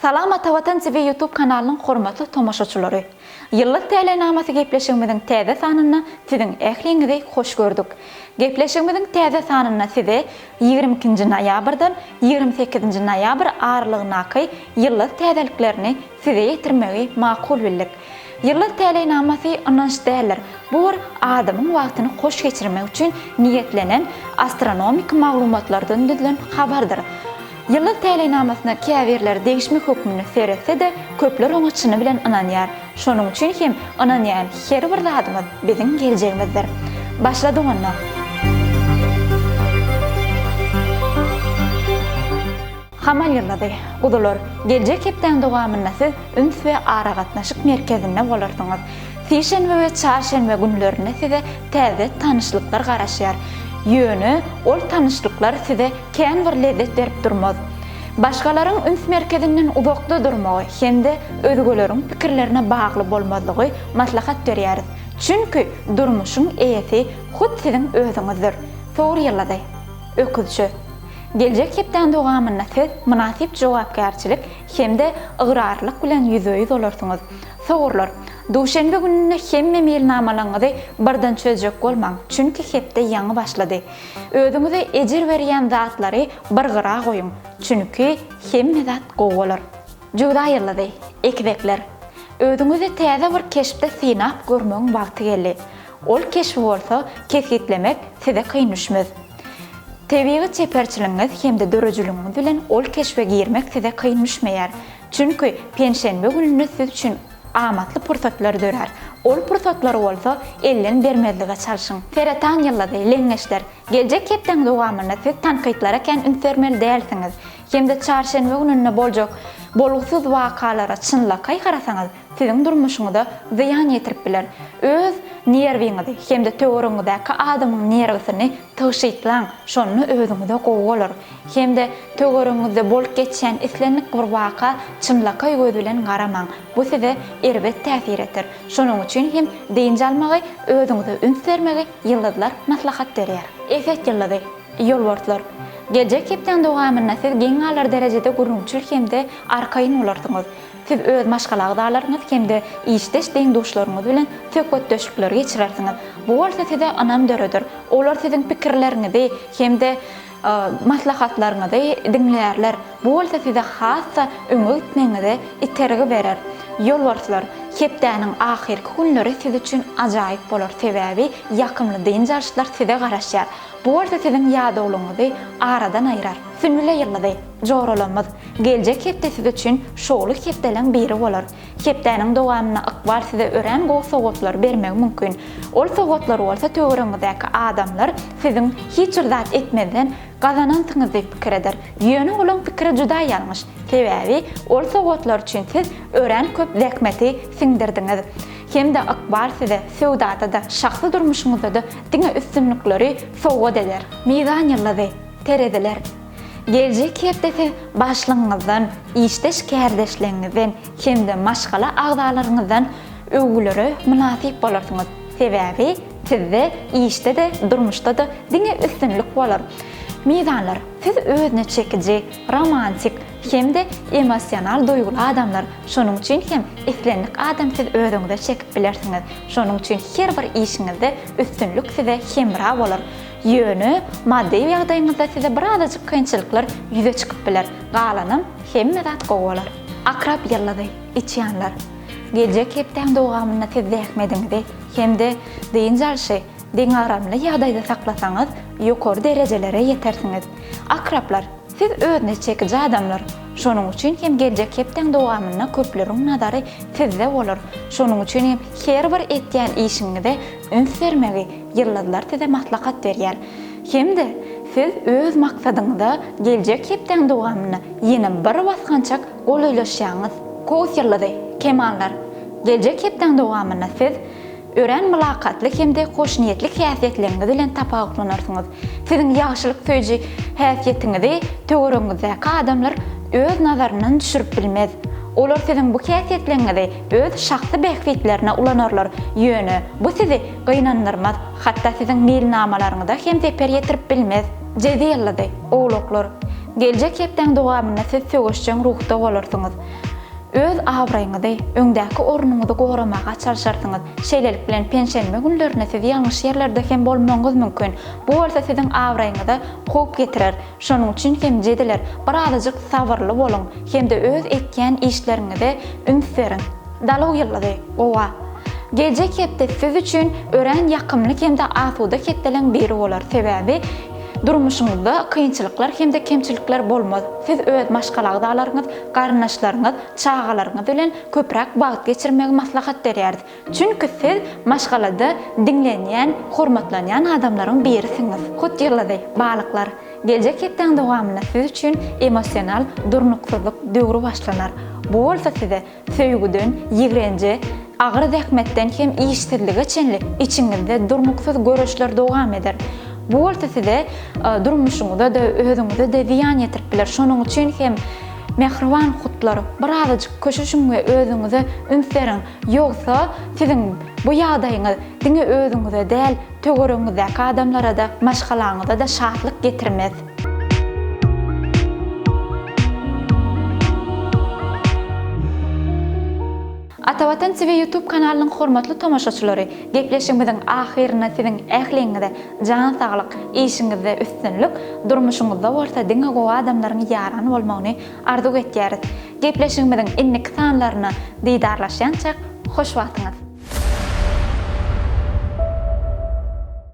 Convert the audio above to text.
Salam Atavatan TV YouTube kanalynyň hormatly tomaşaçylary! Ýyllyk täleýnamasy gepleşigimiziň täze sanynda siziň ähliňizi hoş gördük. Gepleşigimiziň täze sanynda size 22-nji noýabrdan 28-nji noýabr aralygyndaky ýyllyk täzeliklerini size ýetirmegi makul bildik. Ýyldyz täleýnamasy ynanç däldir. Bu bir adamyň wagtyny hoş geçirmek üçin niýetlenen astronomik maglumatlardan düzülen habardyr. Ýyldyz täleýnamasyna käbirleri degişme hökmünde seretse-de, köpler oňa çyny bilen ynanýar. Şonuň üçin hem ynanýan her bir zadymyz biziň geljegimizdir. Başladyk onda. Hamal ýyldyzy, Guzular, geljek hepdäň dowamynda siz üns we aragatnaşyk merkezinde bolarsyňyz. Sişenbe we çarşenbe günlerinde size täze tanyşlyklar garaşýar. Ýöne ol tanyşlyklar size kän bir lezzet berip durmaz. Başgalaryň üns merkezinden uzakda durmagy hem-de özgeleriň pikirlerine bagly bolmazlygy maslahat berýäris. Çünki durmuşyň eýesi hut siziň özüňizdir. Sowur ýyldyzy, Öküzçe. Geljek hepdäň dowamynda siz mynasyp jogapkärçilik hem-de ygrarlylyk bilen ýüzbe-ýüz bolarsyňyz. Sowurlar, duşenbe gününde hemme meýilnamalaryňyzy birden çözjek bolmaň, çünki hepde ýaňy başlady. Özüňize ejir berýän zatlary bir gyra goýuň, çünki hemme zat gowy bolar. Jöwza ýyldyzy, Ekizekler, özüňizi täze bir keşpde synap görmegiň wagty geldi. Ol keşbi bolsa kesgitlemek size kyn düşmez. Tebigy çeperçiligiňiz hem-de döredijiligiňiz bilen ol keşbe girmek size kyn düşmeýär. Çünki penşenbe gününde siz üçin amatly pursatlar dörär. Ol pursatlary bolsa elden bermezlige çalşyň. Seretan ýyldyzy, leňňeçler, geljek hepdäň dowamynda siz tankytlara kän üns bermeli dälsiňiz. Hem-de çarşenbe gününde boljak bolgusyz wakalara çynlakaý garasaňyz, siziň durmuşyňyza zyýan ýetirip biler. Öz nerwiňizi hem-de töweregiňizdäki adamyň nerwisini tygşytlaň, şonda özüňize gowy bolar. Hem-de töweregiňizde bolup geçýän islendik bir waka çynlakaý göz bilen garamaň, bu size erbet täsir eter. Şonuň üçin hem dynç almagy, özüňize üns bermegi ýyldyzlar maslahat berýär. Eset ýyldyzy, Ýolbarslar. Geljek hepdäň dowamynda siz geň galar derejede gürrüňçil hem-de arkaýyn bolarsyňyz. Siz öz maşgala agzalaryňyz hem-de işdeş deň-duşlaryňyz bilen söhbetdeşlikleri geçirersiňiz. Bu bolsa size ynam döreder. Olar siziň pikirleriňizi hem-de maslahatlaryňyzy diňlärler. Bu bolsa size has-da öňe gitmegiňize itergi berer. Ýolbarslar, hepdäniň ahyrky günleri siz üçin ajaýyp bolar, sebäbi ýakymly dynç alyşlar size garaşýar. Bu bolsa siziň ýadawlygyňyzy aradan aýrar. Sünbüle ýyldyzy, joralarymyz, geljek hepde siz üçin şowly hepdeleň biri bolar. Hepdäniň dowamynda ykbal size örän gowy sowgatlary bermegi mümkin. Ol sowgatlary bolsa töweregiňizdäki adamlar siziň hiç bir zat etmezden gazanansyňyz diýip pikir eder. Ýöne olaň pikiri juda ýalňyş. Sebäbi ol sowgatlar üçin siz örän köp zähmeti siňdirdiňiz. Hem-de ykbal size söwdada-da, şahsy durmuşyňyzda-da diňe üstünlikleri sowgat eder. Mizan ýyldyzy, Tereziler. Geljek hepde siz başlygyňyzdan, işdeş kärdeşleriňizden hem-de maşgala agzalaryňyzdan öwgülere mynasyp bolarsyňyz. Sebäbi sizde işde-de, durmuşda-da diňe üstünlik bolar. Mizanlar, siz özüne çekiji, romantik hem-de emosional duýguly adamlar. Şonuň üçin hem islendik adamy siz özüňize çekip bilersiňiz. Şonuň üçin her bir işiňizde üstünlik size hemra bolar. Ýöne maddy ýagdaýyňyzda size birazajyk kynçylyklar ýüze çykyp biler. Galanam hemme zat gowy bolar. Akrap ýyldyzy, içýanlar. Geljek hepdäň dowamynda siz zähmediňizi hem-de dynç alşy deňagramly ýagdaýda saklasaňyz, ýokary derejelere ýetersiňiz. Akraplar, siz özüne çekiji adamlar. Şonuň üçin hem geljek hepdäň dowamynda köpleriň nazary sizde bolar. Şonuň üçin hem her bir etýän işiňize üns bermegi Ýyldyzlar size maslahat berýär. Hem-de siz öz maksadyňyza geljek hepdäň dowamynda ýene bir basgançak golaýlaşýaňyz. Kowus ýyldyzy, Kemallar. Geljek hepdäň dowamynda siz örän mylakatly hem-de hoşniýetli häsiýetleriňiz bilen tapawutlanarsyňyz. Siziň ýagşylyk söýüji häsiýetiňizi töweregiňizdäki adamlar öz nazaryndan düşürip bilmez. Olar siziň bu häsiýetleriňizi öz şahsy bähbitlerine ulanarlar, ýöne bu sizi gynandyrmaz, hatda siziň meýilnamalaryňyza hem zeper ýetirip bilmez. Jedi ýyldyzy, Owlaklar. Geljek hepdäň dowamynda siz söweşjeň ruhda bolarsyňyz. Öz abraýyňyzy, öňdäki ornuňyzy goramaga çalşarsyňyz. Şeýlelik bilen, penşenbe günlerinde siz ýalňyş ýerlerde hem bolmagyňyz mümkin. Bu bolsa siziň abraýyňyza howp getirer. Şonuň üçin hem jediler, birazajyk sabyrly boluň hem-de öz etýän işleriňize üns beriň. Daluw ýyldyzy, Gowa. Geljek hepde siz üçin örän ýakymly hem-de asuda hepdeleň biri bolar. Sebäbi durmuşyňyzda kynçylyklar hem-de kemçilikler bolmaz. Siz öz maşgala agzalaryňyz, garyndaşlaryňyz, çagalaryňyz bilen köpräk wagt geçirmegi maslahat berýäris. Çünki siz maşgalada diňlenýän, hormatlanýan adamlaryň birisiňiz. Hut ýyldyzy, Balyklar. Geljek hepdäň dowamynda siz üçin emosional durnuksyzlyk döwri başlanar. Bu bolsa size söýgüden ýigrenje, agyr zähmetden hem işsizlige çenli içiňizde durnuksyz göreşler dowam eder. Bu bolsa size durmuşyňyza-da, özüňize-de zyýan ýetirip biler. Şonuň üçin hem mähriban hutlar, birazajyk köşeşiň we özüňize üns beriň. Ýogsa, siziň bu ýagdaýyňyz diňe özüňize däl, töweregiňizdäki adamlara-da, maşgalaňyza-da şatlyk getirmez. Atavatan TV YouTube kanalynyň hormatly tomaşaçylary, gepleşigimiziň ahyrynda siziň ähliňize jan saglyk, işiňizde üstünlik, durmuşyňyzda bolsa diňe gowy adamlaryň ýaran bolmagyny arzuw etýäris. Gepleşigimiziň indiki sanlaryna didarlaşýançak, hoş wagtyňyz!